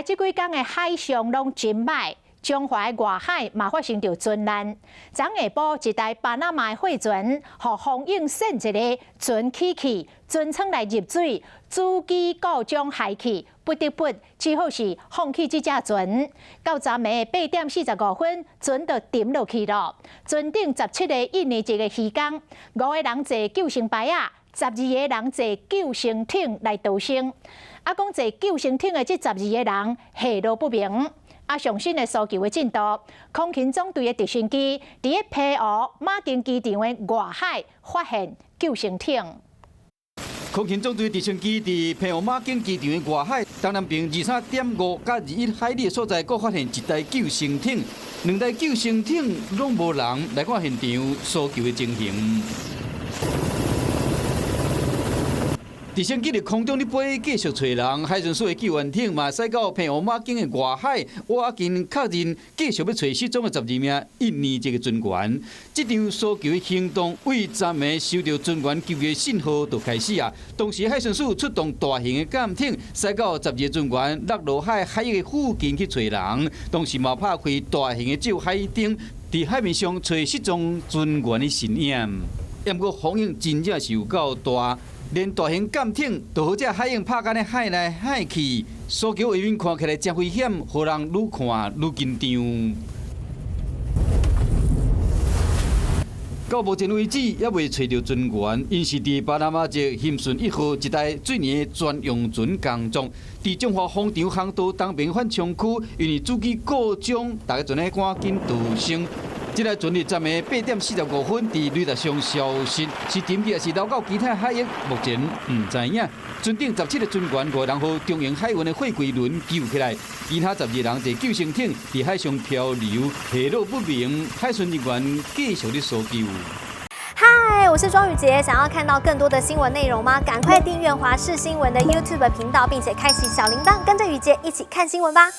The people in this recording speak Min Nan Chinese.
來這幾工的海象攏真䆀，彰化外海嘛發生著船難。昨下晡一台巴拿馬貨船，予風湧扇一个船起去，船艙內入水，主機故障害去，不得不只好是放棄這隻船。到昨暝8點45分，船就沉落去囉。船頂17個印尼籍的漁工，五個人坐救生耙仔，十二個人坐救生艇來逃生。啊，講坐救生艇的這十二個人下落不明。啊，上新的搜救的進度，空勤總隊的直升機佇咧澎湖馬公機場的外海發現救生艇。空勤總隊直升機佇澎湖馬公機場的外海東南邊23.5佮21海里的所在，閣發現一台救生艇，兩台救生艇攏無人，來看現場搜救的情形。直升機佇空中咧飛，繼續揣人。海巡署的救援艇嘛，駛到澎湖馬公的外海，挖緊確認，繼續欲揣失蹤的12名印尼籍的船員。這場搜救的行動，為昨暝收到船員求救信號就開始啊。當時海巡署出動大型的艦艇，駛到十二个船員落羅海海域附近去揣人。當時嘛拍開大型的照海燈，佇海面上揣失蹤船員的身影。毋過風湧真正是有夠大。連大型艦艇都予這海湧拍共按呢海來海去，搜救畫面看起來真危險，予人愈看愈緊張。到目前為止，猶未揣著船員，𪜶是佇巴拿馬籍興順一號一台水泥專用船工作，佇彰化風場航道東邊緩衝區，因為主機故障，大家陣咧趕緊逃生。這台船佇昨暝8點45分佇雷達上消失，是沉去抑是流到其他海域？目前毋知影。船頂17個船員，五人予中榮海運的貨櫃輪救起來，其他十二人坐救生艇佇海上漂流，下落不明。海巡人員繼續咧搜救。嗨，我是莊宇傑，想要看到更多的新聞內容嗎？趕快訂閱華視新聞的 YouTube 頻道，並且開啟小鈴鐺，跟着宇傑一起看新聞吧。